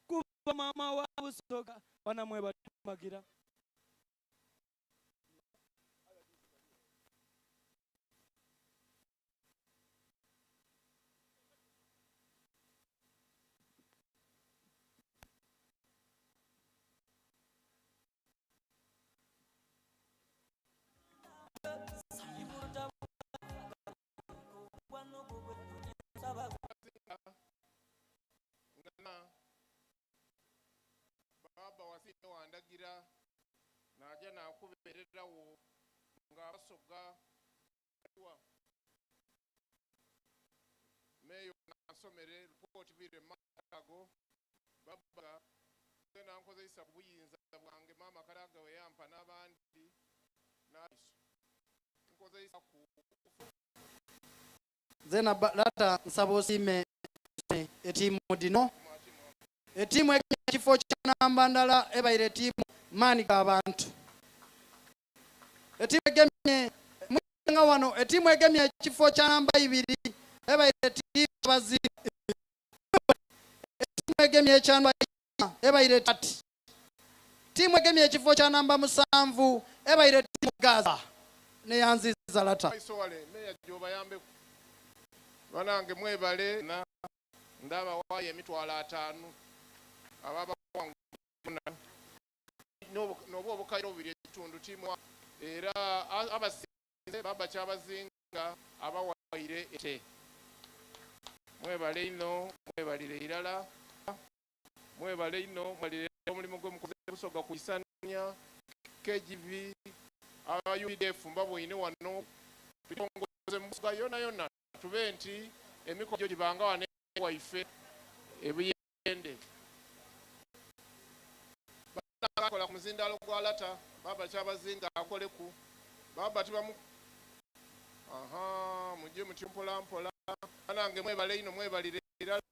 Kuba maama wa Busoga banamwe batumagira. Baba wasiime wandagira naja nakubererawo nga abasoga meyo nansomere ripooti bire ago baba nze nankozeisa ku buyinza bwange maama Kadaga we yampa n'abandi naiso nkozeisa ku Zena lata nsaba osiime etiimu dhino. Etiimu egemye ekifo kya namba ndala ebaire etiimu maani ga bantu. Etiimu egemye nga wano etiimu egemye ekifo kya namba ibiri ebaire etiimu abazi. Etiimu egemye ekya namba ebaire tati. Tiimu egemye ekifo kya namba musanvu ebaire tiimu Gaza neyanziza lata. Isowale meya gyobayambeku banange mwebale na ndaba waayo emitwalo ataanu ababawanguna noba obukaire obubiri ekitundu tiimu era abasinze baba kyabazinga abawaire ete mwebale ino mwebalire irala Mwebale inho, mwebalire omulimu gwe mukoze Busoga ku Isania, KGV, aba UPDF mbaboine wano. Tutongoze mu Busoga yonayona tube nti emikolo gyo gibanga wano ewaife e Buyende. Banange akola ku muzindaalo gwa Lata, Baba Kyabazinga akoleku. Baba tibamu Aha, mujje mutyo mpola mpola. Banange mwebale inho, mwebalire irala.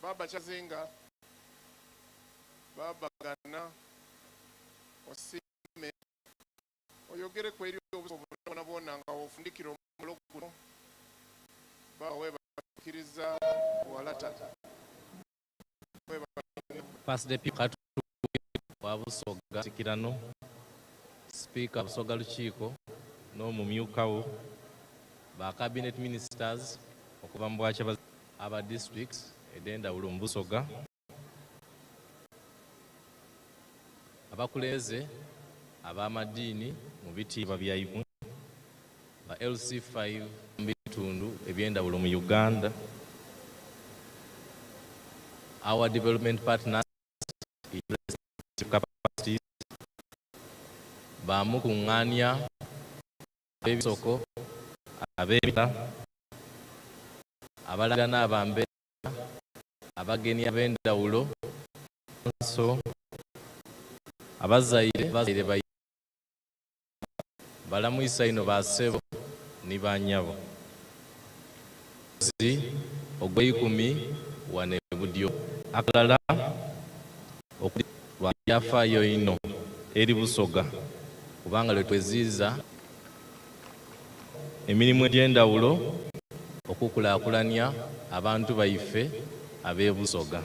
Baba Kyazinga, Baba Gana, osiime oyogereku eri obusobola bwona bwona nga ofundikira omulo guno. Baba webakiriza walata. First Deputy Katu wa Busoga Tikirano, Speaker Busoga Lukiiko n'omumyuka wo, ba cabinet ministers okuva mu bwakyabazinga aba districts edh'endhawulo mu Busoga, abakulembeze ab'amadiini mu bitiibwa byaimwe. LC5 mu bitundu eby'endawulo mu Uganda, our development partners in respective capacities, bamukuŋŋaanya ab'ebisoko, ab'ebita, abalangira n'abambeera, abagenyi ab'endawulo, so abazaire bazaire bai balamwisa ino basebo ni banyabo zi ogw'eikumi wane budyo akalala lwa byafaayo ino eri Busoga kubanga lwe tweziiza emirimu egy'endawulo okukulaakulanya abantu baife ab'e Busoga.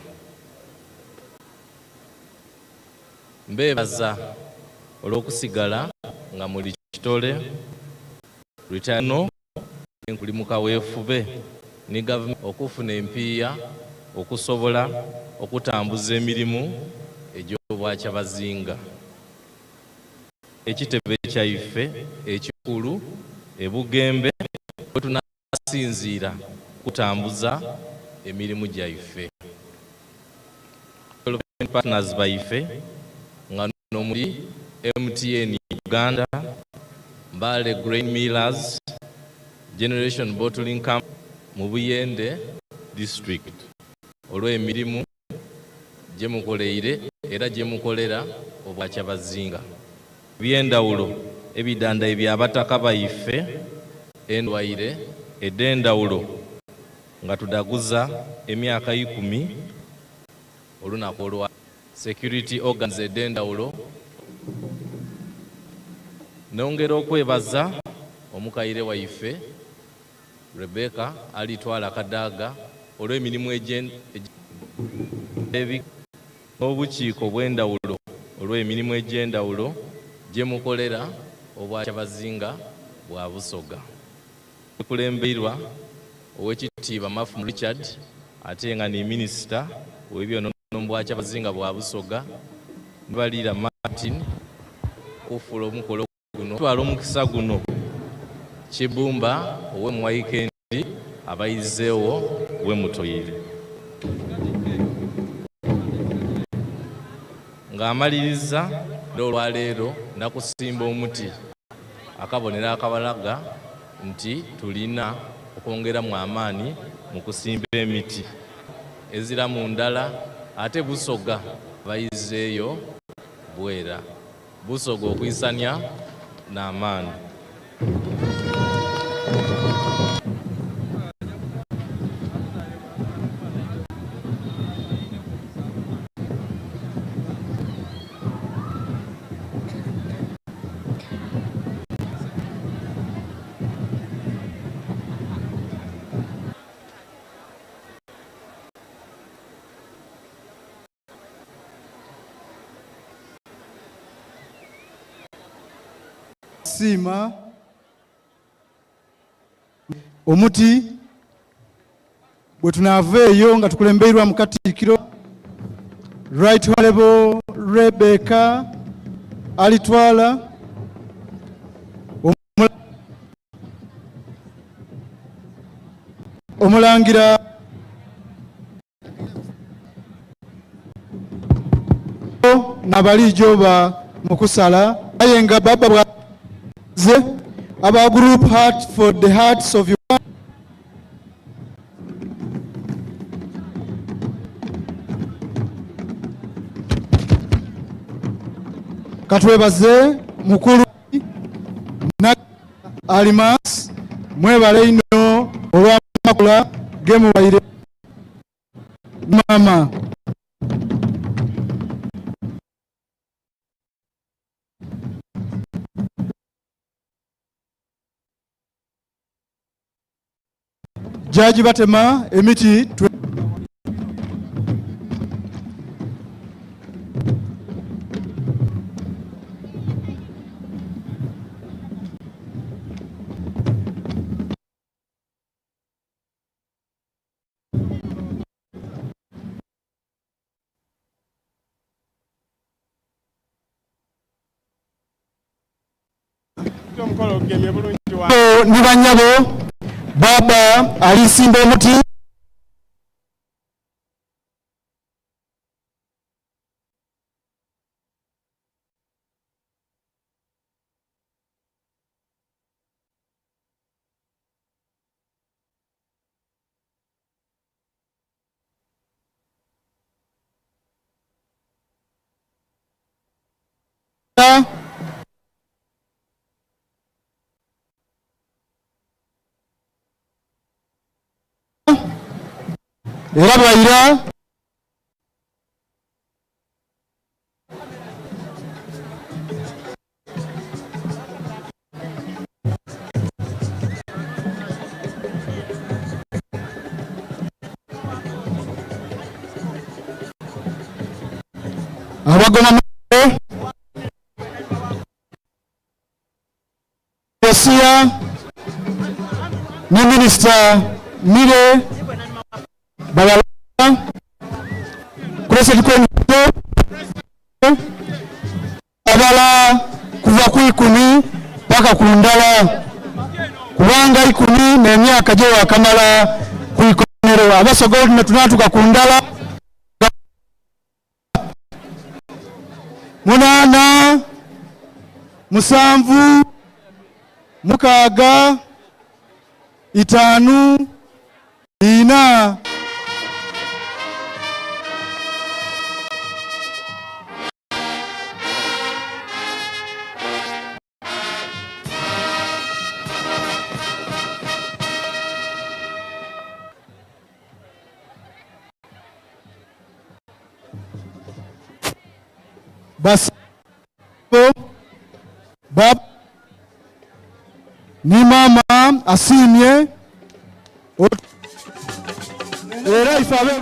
Mbeebaza olw'okusigala nga muli kitole lwitano kuli mu kaweefube ni gavumenti okufuna empiiya okusobola okutambuza emirimu egy'obwakyabazinga. Ekitebe kyaife ekikulu e Bugembe we tunasinziira kutambuza emirimu gyaife. Development partners baife nga nomuli MTN Uganda, Mbale Grain Millers, Generation Bottling Company mu Buyende District olw'emirimu gye mukoleire era gye mukolera obwakyabazinga. Eby'endawulo ebidanda eby'abataka baife endwaire ed'endawulo nga tudaguza emyaka 10 olunaku olwa security organs ed'endawulo. Nongera okwebaza omukaire waife Rebecca Alitwala Kadaga olw'emirimu n'obukiiko obw'endawulo olw'emirimu egy'endawulo gye mukolera obwakyabazinga bwa Busoga. Ekulembeirwa ow'ekitiibwa Mafumu Richard ate nga ni minisita w'ebyonono mu bwakyabazinga bwa Busoga, Nibaliira Martin okufuula omukolo guno. Twala omukisa guno Kibumba ow'e Mwaikendi abayizeewo wemutoyire. Ng'amaliriza olwaleero nakusimba omuti akabonero akabalaga nti tulina okwongeramu amaani mu kusimba emiti ezira mu ndala ate Busoga bayizeeyo bwera. Busoga okwisania n'amaani. Siima omuti bwe tunaava eyo nga tukulembeirwa mu katikkiro Right Honorable Rebecca Alitwala Omulangira nabalijoba mukusala aye nga baba bwaze aba group heart for the hearts of Uganda. Katwebaze mukulu na Alimas mwebale ino olw'amakula gemuwaire mama. Jaji batema emiti Ni banyabo, baba alisimba omuti. Era bwaira. Abagoma Yosia ne minisita Mire Balala Crescent Abala kuva ku ikumi paka ku ndala, kubanga ikumi n'emyaka gye wakamala ku ikomero. Abasoga oluno tunatuka ku ndala munaana, musanvu, mukaaga, itaanu, ina. Bas bab ni mama asiimye era ife abe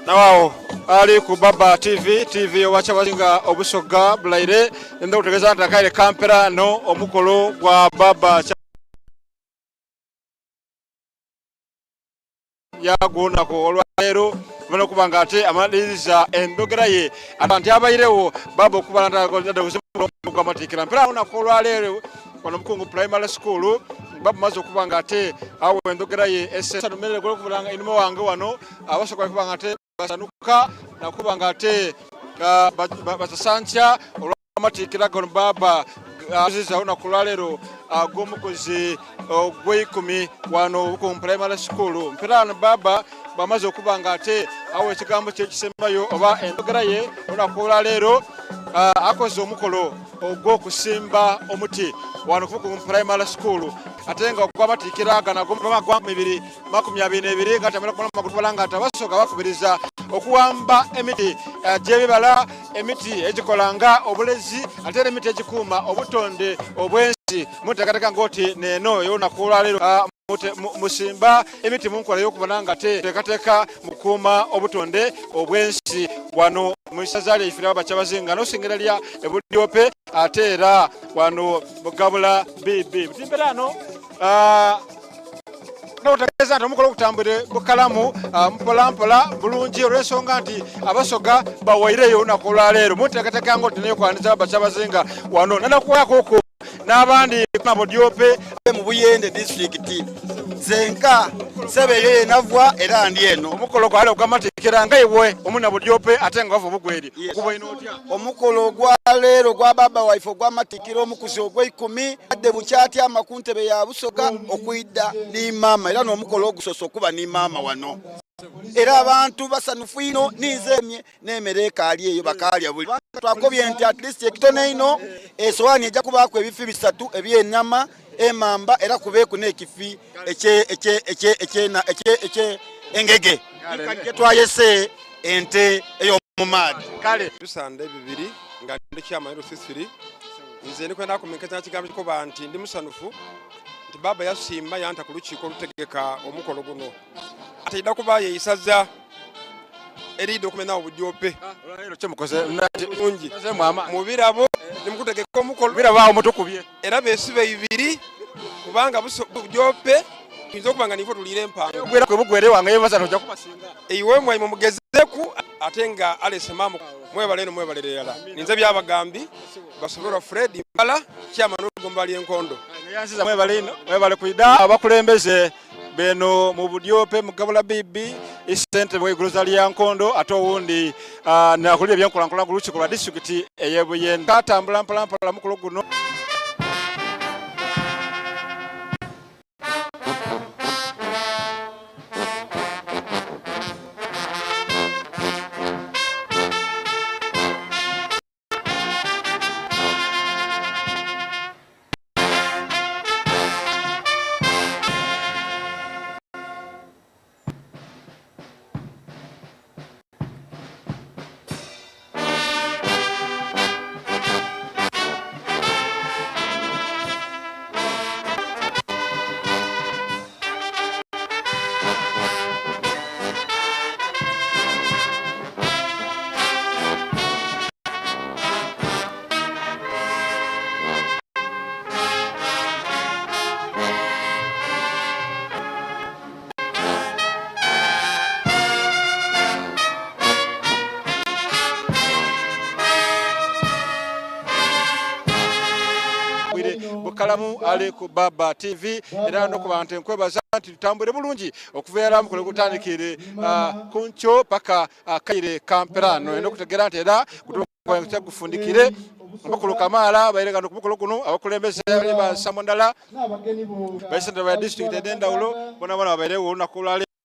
Nawao ali ku Baba TV, TV owakyabazinga obusoga bulaire enda okutegeeza nti akaire kampera no omukolo gwa Baba yagunaku olwaleero bano okuba nga ate amaliriza endogera ye nti abairewo baba okubalagwamatikira mpera olunaku olwaleero wano Mukungu Primary School baba maze okuba nga ate awo endogera ye esesanumerere gwokubulanga inuma wange wano abasobola kuba nga ate basanuka nakuba nga ate basasankya olw'amatiikira gano baba aziza olunaku olwaleero ag'omukozi ogw'eikumi wano ku primary school. Mpera wano baba bamaze okuba nga ate awo ekigambo kye kisembayo oba endogera ye olunaku olwaleero akoze omukolo ogw'okusimba omuti wano ku primary school ate nga ogw'amatiikira gano ag'omwaka mibiri 22 nga tamala kumala magutwala nga tabasoga bakubiriza okuwamba emiti gy'ebibala, emiti egikola nga obulezi ate era emiti egikuuma obutonde obw'ensi muteekateeka ng'oti neeno ey'olunaku olwaleero musimba emiti mu nkola ey'okubona nga teekateeka mukuuma obutonde obw'ensi wano mu isaza lyaife lya Bakyabazinga n'osingira lya Ebudyope ate era wano Mugabula BB. Butimbera ano nokutegeeza nti omukolo ogutambwire bukalamu mpola mpola bulungi olw'ensonga nti abasoga bawaireyo olunaku olwaleero munteekateeka nga otineyo kwaniriza Bakyabazinga wano nanakuwaako okwo. N'abandi nabo Dyope. Mu Buyende disitulikiti zenka sebe eyo yenavwa era ndi eno. Omukolo gwali ogw'amateekera nga iwe omuna Budyope ate nga wava obugweri okuboine otya? Omukolo ogwa leero ogwa baba waife ogw'amatikira omukuzi ogw'eikumi adde bukyatyama ku ntebe ya Busoga okwidha ni maama era n'omukolo ogusoose okuba ni maama wano era abantu basanufu inho ninze emye n'emere ekaali eyo bakaalya buli twakobye nti at least ekitono einho esowaani ejja kubaaku ebifi bisatu eby'enyama emamba era kubeeku n'ekifi eky'engege gyetwayese ente ey'omumaadhi. Kale bisanda ebibiri nga ndi chairman LC3 nze ndi kwenda kumenkeza kigambo kikoba nti ndi musanufu nti baba yasiima yanta ku lukiiko olutegeka omukolo guno ate ida kuba yeisaza erida okumenawo budyope bulungi mubirabo nimukutegeka omukolo birabo awo mutukubye era besibe ibiri kubanga budyope tuyinza okuba nga nifo tulire empanga gwera kwe bugwere wange yebaza toja kubasinga iwe mwayi mumugezeku ate nga alese mamu mwebale eno mwebale leyala ninze byabagambi basoberwa Fred Mbala chairman w'egomba ly'enkondo yanziza mwebale ino mwebale kwida abakulembeze beno mu budyope mugabula bibi isente bweguluza lya nkondo ate owundi uh, nakulira ebyenkulankulana ku lukiiko lwa disitulikiti ey'e Buyende katambula mpolampola mukolo guno. Bukalamu ali ku Baba TV era nokuba nti nkwebaza nti tutambule bulungi okuva era mukole gutandikire ah, ku nkyo paka akaire ah, kamperano eno okutegera nti era gufundikire amakulu kamaala baire gano kumukolo guno abakulembeze bali basambo ndala baisentebe ba disitulikiti ed'endawulo bonabona babairewo olunaku olwaleero.